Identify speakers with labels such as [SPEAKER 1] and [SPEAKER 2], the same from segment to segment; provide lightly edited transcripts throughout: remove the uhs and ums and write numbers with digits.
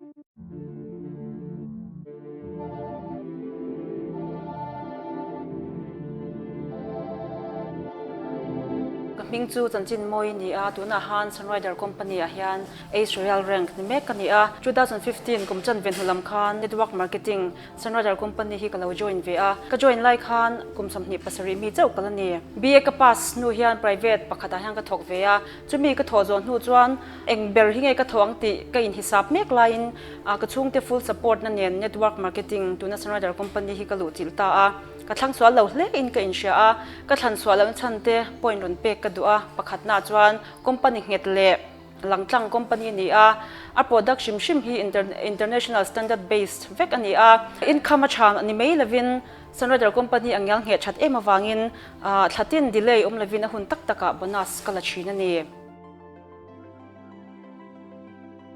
[SPEAKER 1] Ka hming chu Chanchin Mawi a ni a, tunah han Sunrider Company ah hian Ace Royal Rank ni mek ka ni a. 2015 kum chanve hnu lam khan Network Marketing Sunrider Company hi ka lo join ve a, ka join lai khan kum 27 mi chauh ka la ni. BA ka pass hnu hian private pakhatah hian ka thawk ve a, chumi ka thawh zawh hnu chuan eng ber hi nge ka thawh ang tih ka inhisap mek laiin ka chhungte full support na nen network marketing tuna Sunrider Company hi ka luh chilh ta a, ka thlang sual lo hle in ka inhria a, ka thlan suah lohna chhan te point rawn pek ka duh a, pakhatnaah chuan company nghet leh Langtlang company a ni a, a product hrim hrim hi international standard based vek a ni a, income a tha ni mai lovin Sunrider company a ngial ngheh that em avangin thlatin delay awm lovin a hun tak takah bonus ka la thin a ni.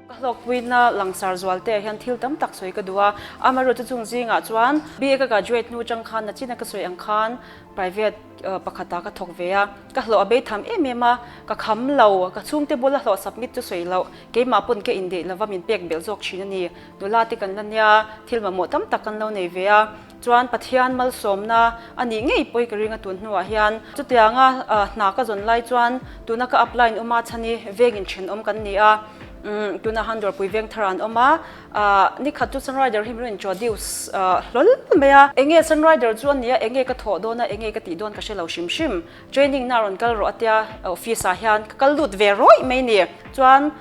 [SPEAKER 1] Ka hlawkpuina langsar zual te ah hian thil tam tak sawi ka duh a, amaherawhchu chung zingah chuan BA ka graduate hnu atang khan nachina ka sawi ang khan Private pakhatah ka thawk ve a, ka hlawh a bei tham em em a, ka kham lo, ka chhungte bula hlawh submit chu sawi loh, keimah pawn ka indeih lova min pek belh zawk thin a ni. Nula te kan la nia, thil mamawh tam tak kan lo nei ve a, chuan Pathian malsawmna a nih ngei pawi ka ring a tun hnuah hian. Chutianga hna ka zawn lai chuan tuna ka apply in awma chhan hi vengin thenawm kan ni a, tuna han dawrpui veng thar ah an awm a, Ahh nikhat chu Sunrider hi min rawn introduce hlawl mai a, enge Sunrider chu a nia, enge ka thawh dawn a, enge ka tih dawn ka hre lo hrim hrim. Training na rawn kal rawh a tia office ah hian ka kal lut ve rawih mai ni. Chuan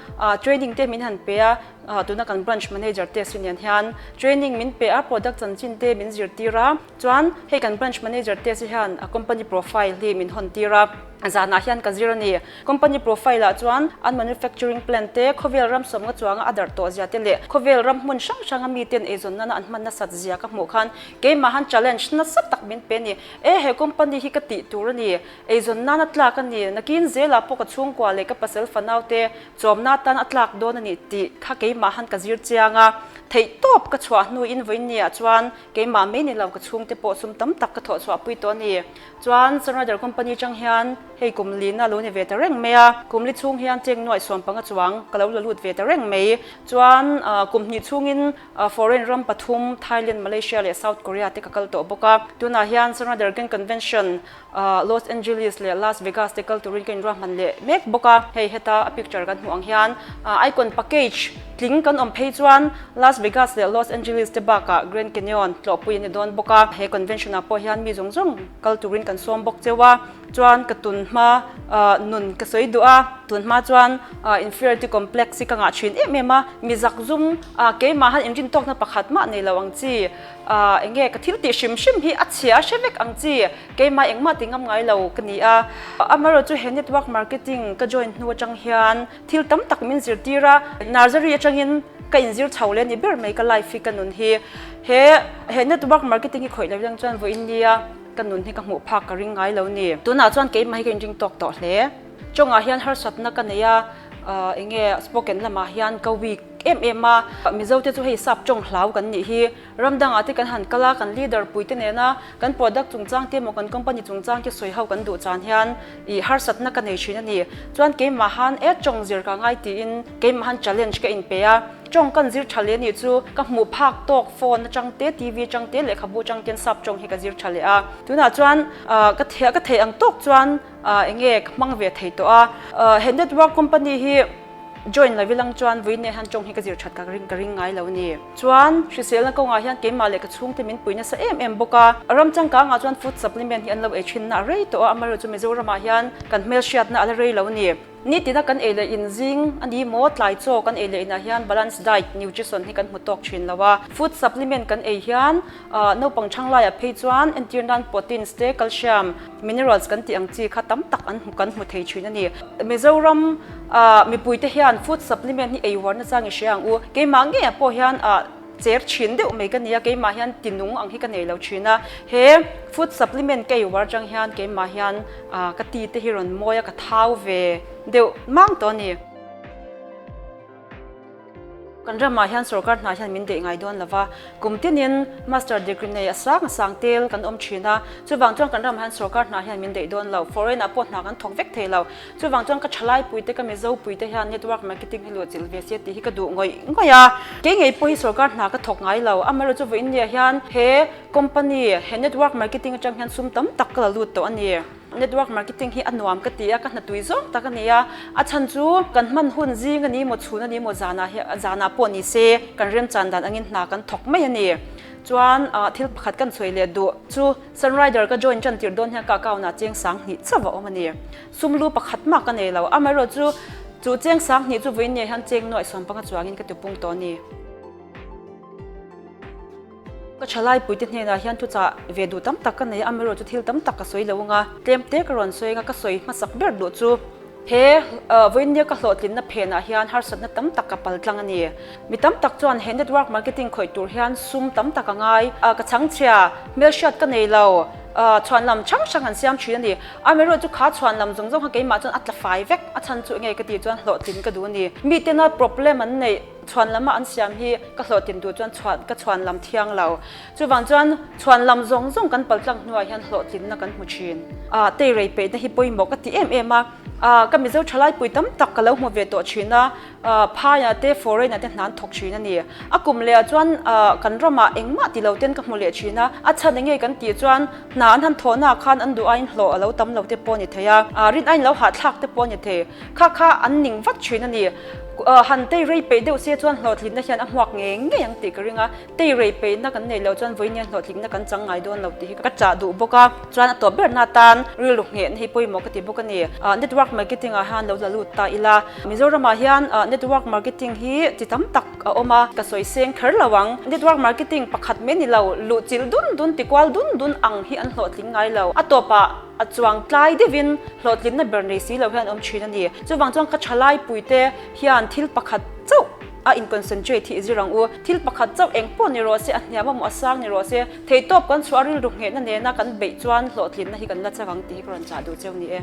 [SPEAKER 1] training te min han pe a, tuna kan branch manager te si nen hian training min pe a, product chanchin te min zirtir a, chuan hei kan branch manager te si hian a company profile hi min hawn tir a, zanah hian ka zir a ni. Company profile ah chuan an manufacturing plant te, khawvel ram sawmnga chuanga a darh tawh zia te leh khawvel ram hmun hrang hranga miten eizawn nana an hman nasat zia ka hmuh khan keimah han challenge nasa tak min pe a ni. E he company hi ka tih tur a ni, eizawn nana tlak a ni, nakin zelah pawh ka chhungkua leh ka pasal fanau te chawmna atan a tlak dawn a ni tih kha keimah han ka zir chiang a, theihtawp ka chhuah hnuin vawiin ah chuan keimah mai ni lo ka chhungte pawh sum tam tak ka thawh chhuahpui tawh a ni. Chuan Sunrider company atang hian hei kum lina lo ni ve ta reng mai a, kum li chhung hian cheng nuaih suam panga chuang ka lo la lut ve ta reng mai. Chuan kum hnih chhungin foreign ram pathum Thailand, Malaysia leh South Korea te ka kal tawh bawk a. Tunah hian Sunrider Grand Convention Los Angeles leh Las Vegas te kal turin ka inruahman leh mek bawk a. Hei heta a picture kan hmuh ang hian Icon package tling kan awm phei chuan Las Vegas leh Los Angeles te bakah Grand Canyon tlawhpui a ni dawn bawk a. He convention ah pawh hian mi zawng zawng kal turin kan sawm bawk cheu a, chuan ka tun hma nun ka sawi duh a, tun hma chuan inferiority complex hi ka ngah thin em em a, mi zak zum keimah han inrin tawkna pakhat mah nei lo ang chi, eng nge ka thil tih hrim hrim hi a chhia hre vek ang chi, keimah engmah ti ngam ngai lo ka ni a. Amaherawhchu chu he network marketing ka join hnu atang hian thil tam tak min zirtir a, nursery atangin ka inzir chho leh a ni ber mai ka life hi ka nun hi. He he network marketing hi khawih lo lang chuan vawiin nia ka nun hi ka hmuh phak ka ring ngai lo ni. Tunah chuan keimah hi ka inring tawk tawh hle. Chawngah hian harsatna ka nei a, eng nge spoken lamah hian ka weak em em a, Mizo te chu hei sap tawng hlau kan nih hi. Ram dangah te kan han kal a, kan leader pui te nena kan product chungchang te emaw kan company chungchang te sawi ho kan duh chan hian ih harsatna ka nei thin a ni. Chuan keimah han e tawng zir ka ngai tiin keimah han challenge ka inpe a, tawng kan zir tha leh anih chu ka hmuh phak tawk phone atang te, TV atang te, lehkhabu atang ten sap tawng hi ka zir tha leh a. Tunah chuan ka ka theih ang tawk chuan eng nge ka hmang ve thei tawh a. He network company hi join lo ilang chuan vawiin nen hian tawng hi ka zir that ka ring ka ring ngai lo a ni. Chuan hriselna kawngah hian keimah leh ka chhungte min pui nasa em em bawk a. Ram changkangah chuan food supplement hi an lo ei thinna a rei tawh a, amaherawhchu Mizoramah hian kan hmelhriatna a la rei lo a ni. Nitina kan ei leh in zing a ni maw, tlai chaw kan ei leh inah hian balance diet, nutrition hi kan hmu tawk thin lo a. Food supplement kan ei hian naupang thang laiah phei chuan entir nan proteins te, calcium, minerals kan tih ang chi kha tam tak an hmu kan hmu thei thin a ni. Mizoram mipuite hian food supplement hi ei uar nachang i hria ang u. Keimah ngeiah pawh hian cher thin deuh mai ka nia, keimah hian tinung ang hi ka nei lo thin a. He food supplement ka ei uar chang hian keimah hian ka ti te hi rawn mawi a, ka thau ve deuh mang tawh a ni. Kan ramah hian sorkar hna hian min deih ngai dawn lova, kum tinin master degree nei a sang a sang tel kan awm thin a, chuvang chuan kan ramah hian sorkar hna hian min deih dawn lo, foreign ah pawh hna kan thawk vek thei lo, chuvang chuan ka thalai pui te ka mizo pui te hian network marketing hi luh chilh ve se tih hi ka duh ngawih ngawih a, kei ngei pawh hi sorkar hna ka thawk ngai lo, amaherawhchu chu vawiin nia hian he company he network marketing atang hian sum tam tak ka la lut tawh a ni. Network marketing hi a nuam ka ti a, ka hnatui zawng tak a ni a. A chhan chu kan hman hun zing a ni maw, chhun a ni maw, zanah hi zanah pawh ni se kan remchan dan angin hna kan thawk mai a ni. Chuan thil pakhat kan sawi leh duh chu Sunrider ka join tan tir dawn hian ka account ah cheng 2000 chauh a awm a ni. Sum lu pakhat mah ka nei lo. Amaherawhchu chu cheng 2000 chu vawiin nia hian cheng nuaih 15 chuangin ka tipung tawh a ni. Ka thalaipuite hnenah hian thuchah ve duh tam tak ka nei a, amaherawh chu thil tam tak ka sawi lo ang a, tlem te ka rawn sawi ang a, ka sawi hmasak ber duh chu he vawinia ka hlawhtlinna phenah hian harsatna tam tak ka pal tlang a ni. Mi tam tak chuan he network marketing khawih tur hian sum tam tak a ngai a, ka chhangchhia, hmelhriat ka nei lo, chhuanlam hrang hrang an siam thin a ni. Amaherawh chu kha chhuanlam zawng zawng kha keimah chuan a tla fai vek, a chhan chu enge ka tih chuan hlawhtlin ka duh a ni. Mitena problem an neih. Chhuan lama an siam hi ka hlawhtin duh chuan chhuan ka chhuan lam thiang lo. Chuvang chuan chhuan lam zawng zawng kan paltlang hnuah hian hlawhtlinna kan hmu thin. A teirei peihna hi pawimawh ka ti em em a. A ka Mizo thalaipui tam tak ka lo hmu ve tawh thin a, phaiah te foreign ah te hna an thawk thin a ni. A kum leh ah chuan kan ramah engmah ti lo ten ka hmu leh thin a. A chhan enge kan tih chuan hna an han thawhna ah khan an duh aiin hlawh a lo tam lo te pawh a ni thei a, rin aiin lo hahthlak te pawh a ni thei. Kha kha an ning vat thin a ni. Han tei rei peih deuh se chuan hlawhtlinna hian a hmuak ngei ngei ang tih ka ring a, tei rei peihna kan neih loh chuan vawiin hian hlawhtlinna kan chang ngai dawn lo tih hi ka chah duh bawk a. Chuan a tawp berna atan rilru nghehna hi pawimawh ka ti bawk a ni. Network marketing ah hian lo la lut ta ila, Mizoram ah hian network marketing hi chi tam tak a awm a, ka sawi seng kher lo ang. Network marketing pakhat mai ni lo, luh chilh dun dun, ti kual dun dun ang hi an hlawhtling ngai lo. A tawpah A chuang tlai deuhin hlawhtlinna ber nei si lo hian awm thin a ni. Chuvang chuan ka thalai puite hian thil pakhat chauh a in concentrate hi i zir ang u. Thil pakhat chauh eng pawh ni rawh se, a hniam emaw a sang ni rawh se, theihtawp kan chhuah rilru nghehna nena kan beih chuan hlawhtlinna hi kan la chak ang tih hi ka rawn chah duh cheu ni e.